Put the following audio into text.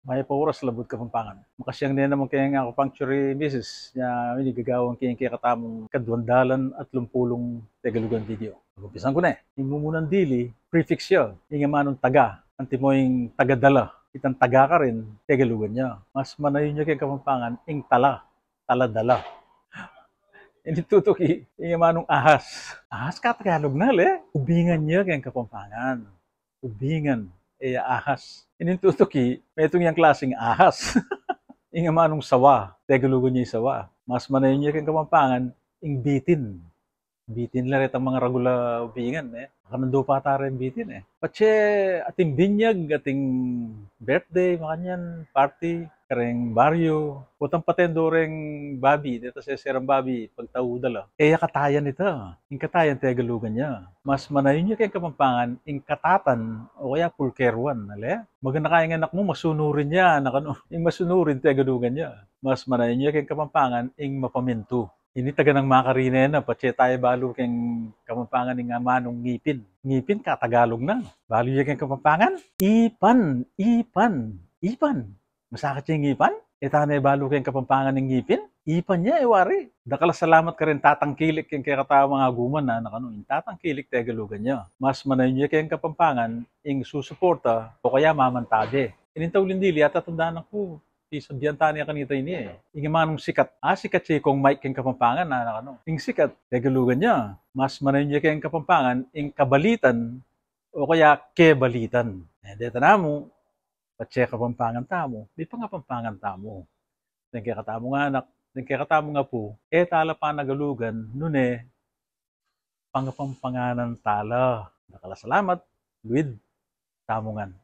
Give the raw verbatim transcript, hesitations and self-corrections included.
Mayap a oras, Labuad Kapampangan. Makasiang ne naman keng acupuncture misis, nya ini gagawan ke ing kekatamung kaduang dalan atlumpulung Tegalugan video. Umpisan ku ne. Ing mumunang dili, prefix ya. Ing amanung taga, antimo ing tagadala. Itang taga karin, Tegalugan ya. Mas manayun ya keng Kapampangan ing tala. Tala-dala. Ini tutuki, ing amanung ahas. Ahas katagalug na, le? Ubingan ya keng Kapampangan. Ubingan, e ya ahas. Ini tutuki, metung yang klasing ahas. Ing amanung sawa, Tegalugan ya ing sawa. Mas manayun ya keng Kapampangan ing bitin. Bitin la retang mangaragul a ubingan, e. Kananu pa tara ing bitin, e. Patse ating binyag, ating birthday, makanyan, party, kareng baryu, potang patendo reng babi, deta seserang babi, pagtaudan la. E ya katayan ita. Ing katayan, Tegalugan ya. Mas manayun ya keng Kapampangan ing katatan o kaya pulkeruan, ale? Maganaka ing anak mu, masunurin ya, anak, anu? Ing masunurin, Tegalugan ya. Mas manayun ya keng Kapampangan ing mapamintu. Ini taganang makarine na, patse taya balu keng Kapampangan ing amanung ngipin. Ngipin katagalug na. Balu ya keng Kapampangan? Ipan, ipan, ipan. Masakit ya ing ipan? E tane balu keng Kapampangan ing ngipin? Ipan ya, e wari. Dakal a salamat kareng tatangkilik keng kekatamung aguman, anak, anu? Ing tatangkilik, Tegalugan ya. Mas manayun ya keng Kapampangan ing susuporta o kaya mamantabe. Ining tauling dili, atatandaan ku, pisabian tane kanita ini, e. Ing amanung sikat. A, sikat ya i Kong Mike keng Kapampangan, anak, anu? Ing sikat, Tegalugan ya. Mas manayun ya keng Kapampangan ing kabalitan o kaya kebalitan. E, deta namu, patse Kapampangan tamu, mipangapampangan tamu. Deng kekatamung anak, deng kekatamung apu, e tala panagalugan, nune pangapampanganan tala. Dakal a salamat, luid tamu ngan.